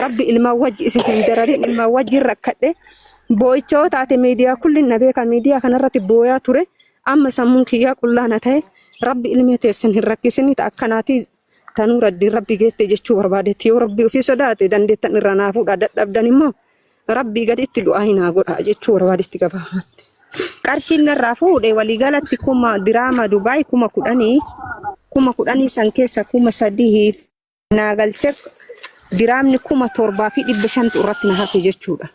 Rabbi ilmaan wajji isin hin dararin, ilmaan wajjin rakkadhe. Boo'icha yoo taate miidiyaa kullin na beeka, miidiyaa kanarratti booyaa ture. Amma sammuun kiyyaa qullaa na ta'e. Rabbi ilmee teessan hin rakkisinii ta akkanaatii tanuu raddiin Rabbi geette jechuu barbaadetti. Yoo Rabbi ofii sodaate dandeettan irraa naa fuudha, dadhabdan immoo Rabbii gaditti du'aa hin haa godhaa jechuu barbaadetti gabaabumatti. Qarshiin narraa fuudhe waliigalatti kuma diraama Dubaay 10,000, 10,000 san keessa 3,000 naa galche, diraamni 7,500tu irratti na hafe jechuudha.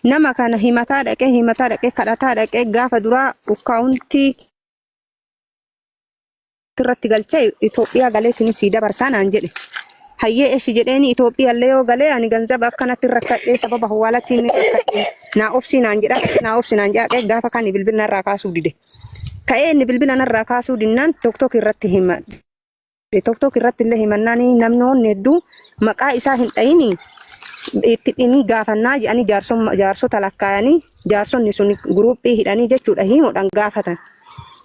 Nama kana himataa dhaqee, himataa dhaqee, kadhataa dhaqee, gaafa duraa ukkaawuntii irratti galchee Itoophiyaa galeetiin sii dabarsaa naan jedhe. Hayyee eshi jedheeni, Itoophiyaa illee yoo galee ani ganzaba akkanatti rakkadhee, sababa hawaalaatiin rakkadhee, naa obsii naan jedha, naa obsi naan jedha, gaafa kan bilbila narraa kaasuu dide. Ka'ee inni bilbila narraa kaasuu dinnaan TikTok irratti hima. TikTok irratti illee himannaan namnoonni hedduu maqaa isaa hin dhayini, itti inni gaafannaa jedhanii jaarsota lakkaayanii, jaarsonni sun guruuphii hidhanii jechuudha himuudhaan gaafatan.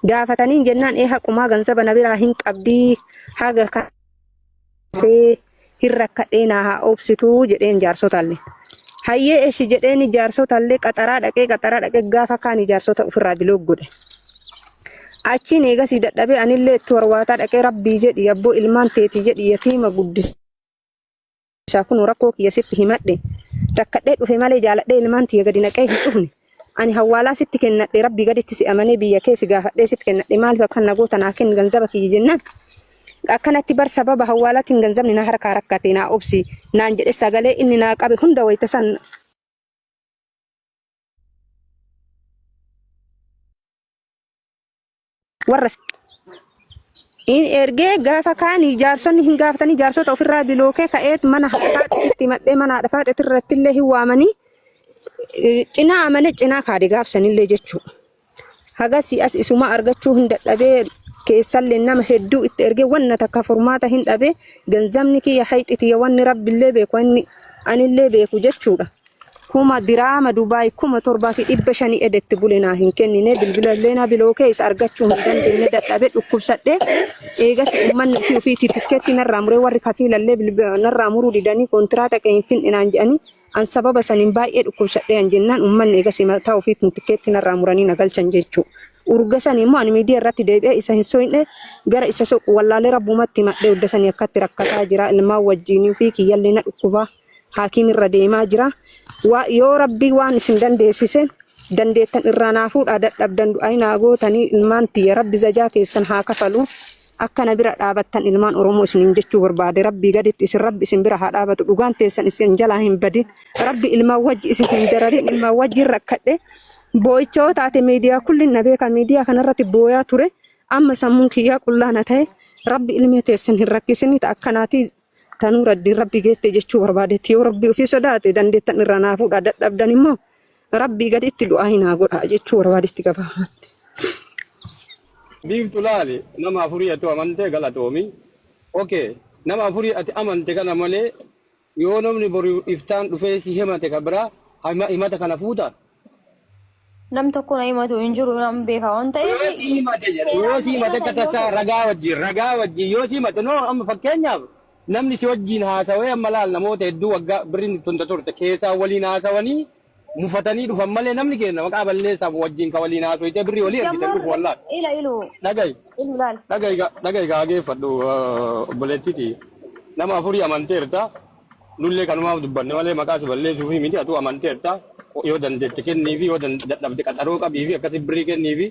Gaafatanii jennaan ee haqumaa ganzaba na biraa hin qabdii, haga kafee hin rakkadhee, naa haa obsituu jedheen jaarsotallee. Hayyee eshi jedheeni jaarsotallee qaxaraa dhaqee, qaxaraa dhaqee, gaafa kaani jaarsota ofirraa block godhe. Achiin eegasii dadhabee anillee itti warwaataa dhaqee, Rabbii jedhi abboo, ilmaan teetii jedhi, yatiima guddisaa, kun rakkoo kiyya sitti himadhe, rakkadhee dhufe malee jaaladhee ilmaan tiyya gadi naqee hin dhufne. Ani hawwaalaa sitti kennadhe, Rabbii gaditti si amanee biyya kee si gaafadhee sitti kennadhe, maaliif akkan na goota, naa kenni ganzaba kiyya jennaan, akkanatti bar sababa hawwaalaatiin ganzabni na harkaa rakkate, naa obsi naan jedhe. Sagalee inni naa qabe hunda wayita san warra in ergee, gaafa kaani jaarsonni hin gaafatanii, jaarsota ofirraa bilookee ka'eet mana haadha himadhee, mana haadha faaxeetti irratti illee hin waamanii, cinaa amane cinaa kaade gaafsanillee jechuudha. Hagasii as isuma argachuu hin dadhabee, keessallee nama hedduu itti ergee wanna takka furmaata hin dhabee. Ganzabni kiyya hayxi tiyya, wanni Rabbillee beeku, wanni anillee beeku jechuudha. Kuma diraama Dubaay 7,500 edetti bule naa hin kennine, bilbila illee na bilookee, isa argachuu hin dandeenye, dadhabee dhukkubsadhee. Eegas uummanni ofii ofiitii tikkeetti narraa muree, warri kafiilallee bilbila narraa muruu didanii, kontiraata qee hin finne naan jedhanii, an sababa saniin baay'ee dhukkubsadhee an jennaan, uummanni eegas mataa ofiitiin tikkeetti narraa muranii na galchan jechuudha. Urga sanii immoo ani miidiyaa irratti deebi'ee isa hin soyne, gara isa soqu wallaalee, Rabbumatti himadhee hudda sanii akkatti rakkataa jira, ilmaan wajjiinii fi kiyyallee na dhukkubaa, haakiim irra deemaa jira. Yoo Rabbii waan isin dandeessise dandeettan irraa naa fuudhaa, dadhabdan du'aa naa gootanii, ilmaan tiyya Rabbi zajaa keessan haa kafalu. Akka na bira dhaabattan ilmaan Oromoo isiniin jechuu barbaade. Rabbii gaditti isin Rabbi isin bira haa dhaabatu, dhugaan teessan isin jalaa hin badin. Rabbi ilmaan wajji isin hin dararin, ilmaan wajjin rakkadhe. Boo'icha yoo taate miidiyaa kullin na beeka, miidiyaa kanarratti booyaa ture. Amma sammuun kiyyaa qullaa na ta'e. Rabbi ilmee teessan hin rakkisinii ta akkanaatii tanuu raddiin Rabbi geette jechuu barbaadetti. Yoo Rabbi ofii sodaate dandeettan irraa naa fuudha, dadhabdan immoo Rabbii gaditti du'aa hin haa godhaa jechuu barbaadetti gabaabumatti. Biiftu, laali, nama afurii ati amante galatoomi. Okay, nama afurii ati amante kana malee yoo namni boru iftaan dhufee si himate ka biraa himata kana fuuta? Nam tokko na himatu hin jiru, nam beeka waan Yoo ta'eef. si himate jedha, yoo si himate akka tasaa ragaa wajjin yoo si himate, no, amma fakkeenyaaf namni si wajjin haasawee, amma laal, namoota hedduu waggaa birriin tunta turte keessaa waliin haasawanii mufatanii dhufan malee, namni keenya maqaa balleessaaf wajjin ka waliin haasoyitee birrii walii ergitan dhufu wallaahi. Ila ilu Dhagayi. ilu laal. Dhagayi, gaageeffadhu obboleettiti. Nama afurii amanteerta. Nullee kanumaaf dubbanne malee maqaa si balleessuufi miti. Atuu amanteerta. Yoo dandeette kenniifi, yoo dadhabde qaxaroo qabiifi akkasi birrii kenniifi.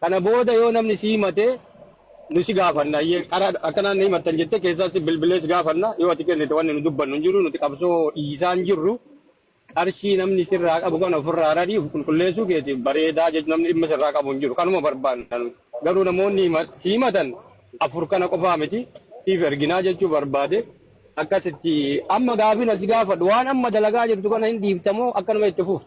Kana booda yoo namni si himate nu si gaafanna. Qara akkanaan na himattan jettee keessaas bilbilee si gaafanna. Yoo ati kennite wanni nu dubbannu hin jiru. Nuti qabsoo dhiisaa hin jirru. Qarshii namni sirraa qabu kana ofirraa rarii of qulqulleessuu keetiif bareedaa jechuun namni dhimma sirraa qabu hin jiru. Kanuma barbaanna nuti. Garuu namoonni si himatan afur kana qofaa miti, siif erginaa jechuu barbaade. Akkasitti amma gaafin asi gaafadhu, waan amma dalagaa jirtu kana hin dhiiftamoo akkanuma itti fuftu?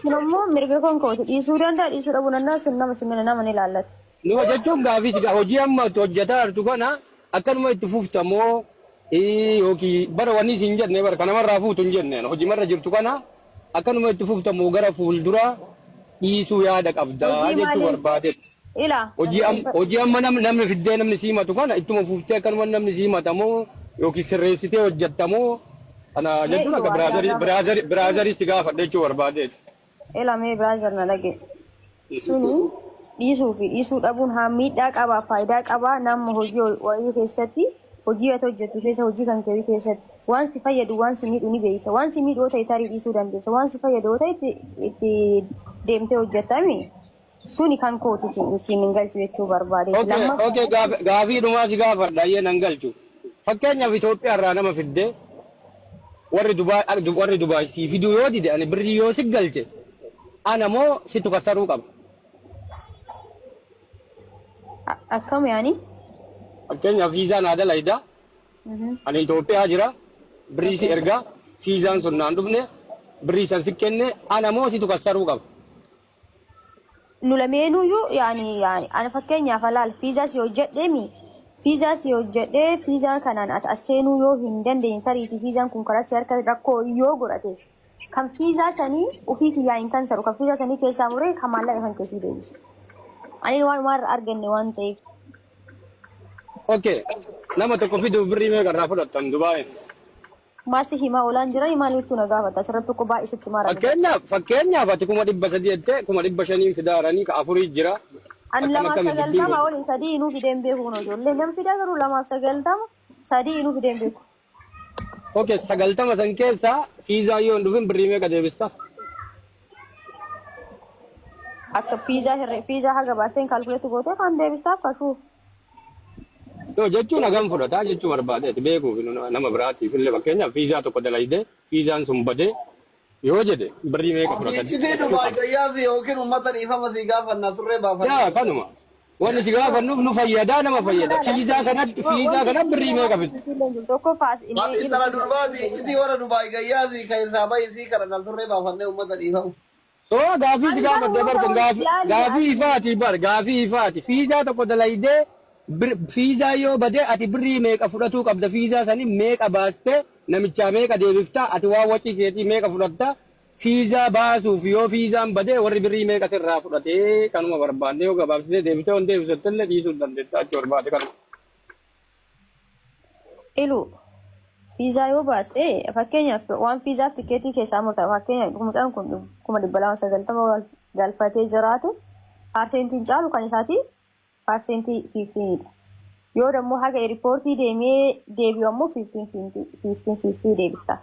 Kun immoo mirga kan kooti, dhiisuu danda'a, dhiisuu dhabuu danda'a, sun nama sun nama ni ilaallata. No, jechuun gaafii si hojii amma itti hojjetaa jirtu kana akkanuma itti fuftamoo, yookiin bara wanni isin jenne bara kanamarraa fuutu hin jenne, hojimarra jirtu kana akkanuma itti fuftamoo gara fuulduraa dhiisuu yaada qabdaa Hojii jechuu maalii? barbaade. Ila. Hojii amma namni fiddee namni si himatu kana ittuma fuftee akkanuma namni si himatamoo Yookiin sirreessitee hojjettamoo ana Mee jechuun akka ilu waa brother gaafa. Brother brother si gaafadha jechuu barbaadeeti. Elamee brother na dhage. Suni dhiisuu fi dhiisuu dhabuun haa miidhaa qabaa, faayidaa qabaa. Nama hojii wayii keessatti, hojii ati hojjettu keessa, hojii kan kee keessatti waan si fayyadu, waan si miidhu ni beekta. Waan si miidhu yoo ta'e tarii dhiisuu dandeessa. Waan si fayyadu yoo ta'e itti deemtee hojjettami. Suni kan kooti siin hin galchu jechuu barbaade. Okay, Lammaffaa okay, gaafii dhumaa si gaafadha, ayyee nan galchu. Fakkeenyaaf Itoophiyaa irraa nama fiddee warri Dubaay sii fiduu yoo dide, ani birrii yoo si galche, ana moo situ kasaruu qaba? Akkam yaani? Fakkeenyaaf fiizaa naa dalayda, ani Itoophiyaa jira, birrii si ergaa, fiizaan sun naan dhufne, birrii san si kenne, ana moo situ kasaruu qaba? Nu lameenuyyuu yaani ana fakkeenyaaf alaal fiizaa si hojjedheemi, fiizaa si hojjedhee, fiizaa kanaan ati as seenuu yoo hin dandeenye, tariitii fiizaan kun karaa si harka rakkoo yoo godhate, kan fiizaa sanii ofii kiyyaa hin kansaru, kan fiizaa sanii keessaa muree kan maallaqa kan keessii deebisa. Ani waan waan arganne waan ta'eef. Okay, nama tokko fiduuf birrii meeqa irraa fudhattan Dubaay? Maasi himaa oolaan jiran maal jechuu na gaafata asirratti tokko baay'ee sitti maara. Fakkeenyaaf ati 300,000 jettee, 500,000 fidaaranii ka afurii jira. Ani Akkam lamaaf akkami dubbiin 90 kun? Waliin sadii inuu fideen beeku kun ijoollee nam fidaa, garuu lamaaf 90 sadii inuu fideen beeku. Okay, 90 san keessaa fiizaa yoo hin dhufin birrii meeqa deebista? Akka fiizaa hirree fiizaa haga baasteen calculate gootee kan deebistaaf kashuu. Yoo jechuun hagam fudhataa jechuu barbaadeeti beekuuf nama biraatiif illee. Fakkeenyaaf fiizaa tokko dalaydee fiizaan sun badee yoo jedhe birrii meeqa fudhatan? Iccitii Dubaay gayyaasi yookiin uummata dhiifama sii gaafannaa surree baafanna. Yaa, kanuma. Wanni si gaafannuuf nu fayyadaa, nama fayyada. Fiizaa kanatti, fiizaa kana birrii meeqa fitta? Tokko faas. Ati intala durbaati, iccitii warra Dubaay gayyaasi kan isaa bahi sii kadhanna surree baafannee uummata dhiifama. So gaafii si gaafadhe bar kun gaafii ifaati bar, gaafii ifaati. Fiizaa tokko dalaydee fiizaa yoo badee ati birrii meeqa fudhatuu qabda? Fiizaa sanii meeqa baastee namichaa meeqa deebiftaa? Ati waan wacii keetii meeqa fudhattaa? Fiizaa baasuuf yoo fiizaan badee warri birrii meeqa sirraa fudhatee? Kanuma barbaanne. Yoo gabaabsitee deebitee on deebisatte illee dhiisuu hin dandeettaa achi barbaade kanuma. Ilu fiizaa yoo baaste, fakkeenyaaf waan fiizaaf tikeetii keessaa murtaa, fakkeenyaaf mucaan kun 290,000 galfatee jiraate, percentiin caalu kan isaati 15%dha. Yoo dammoo haga airportii deemee deebi'u ammoo 15 15 50 deebistaaf.